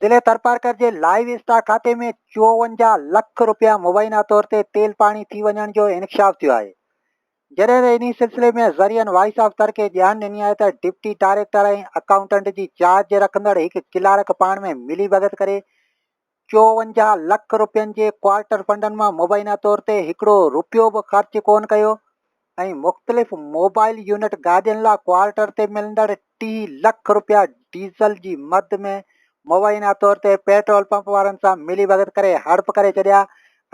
ضلعي ٿرپارڪر جي live stock کاتي ۾ 54 لک رپيا مبينا طور تي تيل پاڻي ٿي وڃڻ جو انڪشاف ٿيو آهي. جڏهن ته انهي سلسلي ۾ ذريعن وائس آف ٿر کي ڄاڻ ڏني آهي ته ڊپٽي ڊائريڪٽر ۽ اڪائونٽنٽ جي چارج رکندڙ هڪ ڪلارڪ پاڻ ۾ ملي ڀڳت ڪري 54 لک رپين جي ڪوارٽر فنڊن مان مبينا طور تي هڪڙو رپيو به خرچ ڪونه ڪيو ۽ مختلف موبائل يونٽ گاڏين لا ڪوارٽر تي ملندڙ 30 لک رپيا ڊيزل جي مد ۾ مبينا طور تي پيٽرول پمپ وارن سان ملي ڀڳت ڪري هڙپ ڪري ڇڏيا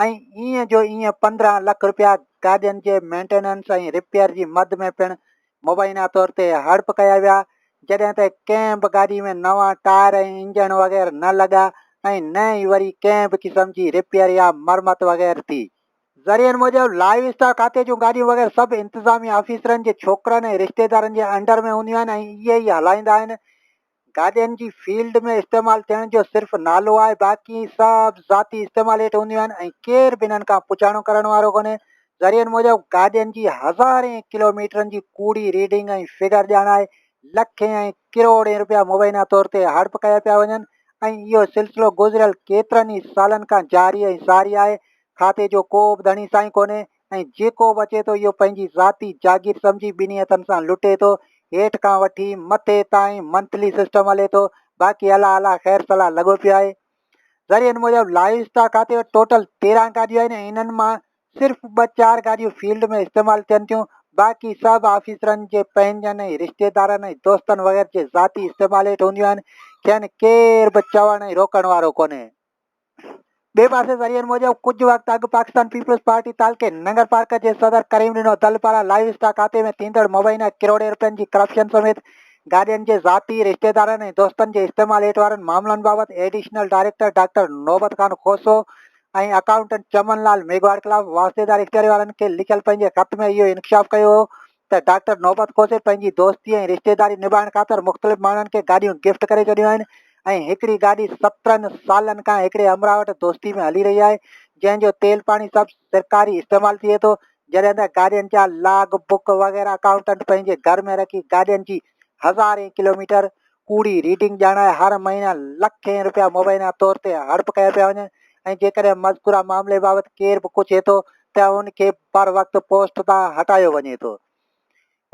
۽ ايئن جو ايئن 15 لک رپيا گاڏين جي مينٽيننس ۽ رپيئر جي مد ۾ پڻ مبينا طور تي هڙپ ڪيا ويا جڏهن ته ڪنهن به گاڏي ۾ نوان ٽائر ۽ انجڻ وغيره نه لڳا ۽ نه ئي وري ڪنهن به قسم جي رپيئر يا مرمت وغيره ٿي. ذريعن موجب لائيو اسٽاڪ کاتي جون گاڏيون وغيره سڀ انتظامي آفيسرن جي ڇوڪرن ۽ رشتيدارن جي انڊر ۾ هونديون آهن ۽ اهي ئي هلائيندا آهن. گاڏين جي فيلڊ ۾ استعمال ٿيڻ جو صرف نالو آهي باقي سڀ ذاتي استعمال هيٺ هونديون آهن ۽ ڪير به انهن کان پڇاڻو ڪرڻ وارو ڪونهي. ذريعن موجب گاڏين جي هزارين ڪلوميٽرن جي ڪوڙي ريڊنگ ۽ فگر ڄاڻائي لکين ۽ ڪروڙين رپيا مبينا طور تي هڙپ ڪيا پيا وڃن ۽ اهو سلسلو گذريل ڪيترن ئي سالن کان جاري ۽ ساري آهي. کاتي جو ڪو به ڌڻي سائين ڪونهي ۽ جيڪو به اچي ٿو اهو پنهنجي ذاتي جاگير سمجهي ٻنهي هٿن سان لٽي ٿو. هيٺ کان وٺي مٿي تائين منٿلي سسٽم هلي ٿو. باقي الله الله خير صلاح لڳو پيو آهي. ذريعن موجب لائيو اسٽاڪ کاتي وٽ ٽوٽل 13 گاڏيون آهن ۽ انهن مان صرف ٻه چار گاڏيون فيلڊ ۾ استعمال ٿين ٿيون باقي سڀ آفيسرن جي پنهنجن ۽ رشتيدارن ۽ دوستن وغيره جي ذاتي استعمال هيٺ هونديون آهن. کين ڪير به چوڻ ۽ روڪڻ وارو ڪونهي. ٻئي پاسي ذريعن موجب ڪجهه وقت اڳ پاڪستان پيپلز پارٽي تعلقي ننگرپارڪر جي صدر ڪريم ڏنو دل پاران لائيو اسٽاڪ کاتي ۾ ٿيندڙ مبينا ڪروڙين رپين جي ڪرپشن سميت گاڏين جي ذاتي رشتيدارن ۽ دوستن جي استعمال هيٺ وارن معاملن بابت additional director doctor Naubat Khan Khoso ۽ accountant Chaman Lal Meghwar خلاف واسطيدار اختياري وارن کي لکيل پنهنجي خط ۾ اهو انڪشاف ڪيو هو ته ڊاڪٽر نوبت کوسي پنهنجي دوستي ۽ رشتيداري نڀائڻ خاطر مختلف ماڻهن کي گاڏيون گفٽ ڪري ڇڏيون آهن ۽ هڪڙي گاڏي 17 سالن کان هڪڙي همراهه وٽ دوستي ۾ هلي رهي آهي جنهن جو تيل پاڻي سڀ سرڪاري استعمال ٿئي ٿو جڏهن ته گاڏين جا لاگ بڪ وغيره اڪائونٽنٽ پنهنجي گهر ۾ رکي گاڏين جي هزارين ڪلوميٽر ڪوڙي ريڊنگ ڄاڻائي هر مهينا لکين رپيا مبينا طور تي هڙپ ڪيا پيا وڃن ۽ جيڪڏهن مذڪوره معاملي بابت ڪير به ڪڇي ٿو ته ان کي بر وقت پوسٽ تان هٽايو وڃي ٿو.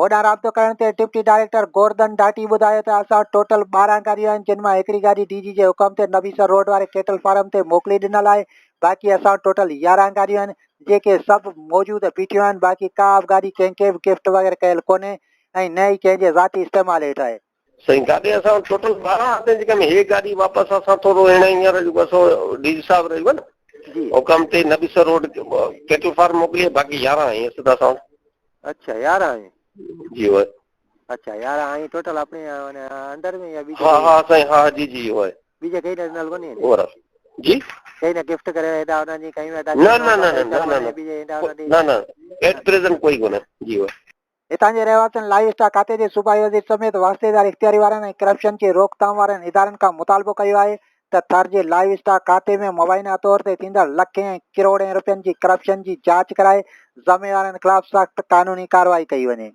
هوڏانهن رابطو ڪرڻ تي ڊپٽي ڊائريڪٽر گورڌن ڍاٽي ٻڌايو ته اسان وٽ ٽوٽل 12 گاڏيون آهن جن مان هڪڙي گاڏي ڊي جي جي حڪم تي نبي سر روڊ واري ڪيٽل فارم تي موڪلي ڏنل آهي باقي اسان وٽ ٽوٽل 11 گاڏيون آهن جيڪي سڀ موجود بيٺيون آهن باقي ڪا به گاڏي ڪنهن کي به گفٽ وغيره ڪيل ڪونهي ۽ نه ئي ڪنهن جي ذاتي استعمال هيٺ آهي. سائين گاڏي اسان وٽ ٽوٽل 12 آهن جيڪا ۾ هي گاڏي واپس اسان ٿورو هيڻ هينئر جيڪو سو ڊي جي صاحب رهيو نه جي حڪم تي نبي سر روڊ ڪيٽل فارم موڪلي باقي 11 آهن سڌا اسان وٽ. اڇا 11 آهن. جي هو. اڇا 11 آهن ٽوٽل اپني انڊر ۾ يا ٻي ها ها سائين ها جي جي هو. ٻي جي ڪئي نه ڪوني اوور جي ڪئي نه گفٽ ڪري هيڏا انهن جي ڪئي نه نه نه نه نه نه نه نه ايٽ پريزنٽ ڪوئي ڪونه جي هو. هتان جي رهواسين لائيو اسٽاڪ کاتي جي صوبائي وزير سميت واسطيدار اختياري وارن ۽ ڪرپشن جي روڪٿام وارن ادارن کان مطالبو ڪيو آهي ته ٿر جي لائيو اسٽاڪ کاتي ۾ مبينا طور تي ٿيندڙ لکين ۽ ڪروڙين رپين جي ڪرپشن جي جاچ ڪرائي ذميوارن خلاف سخت قانوني ڪارروائي ڪئي وڃي.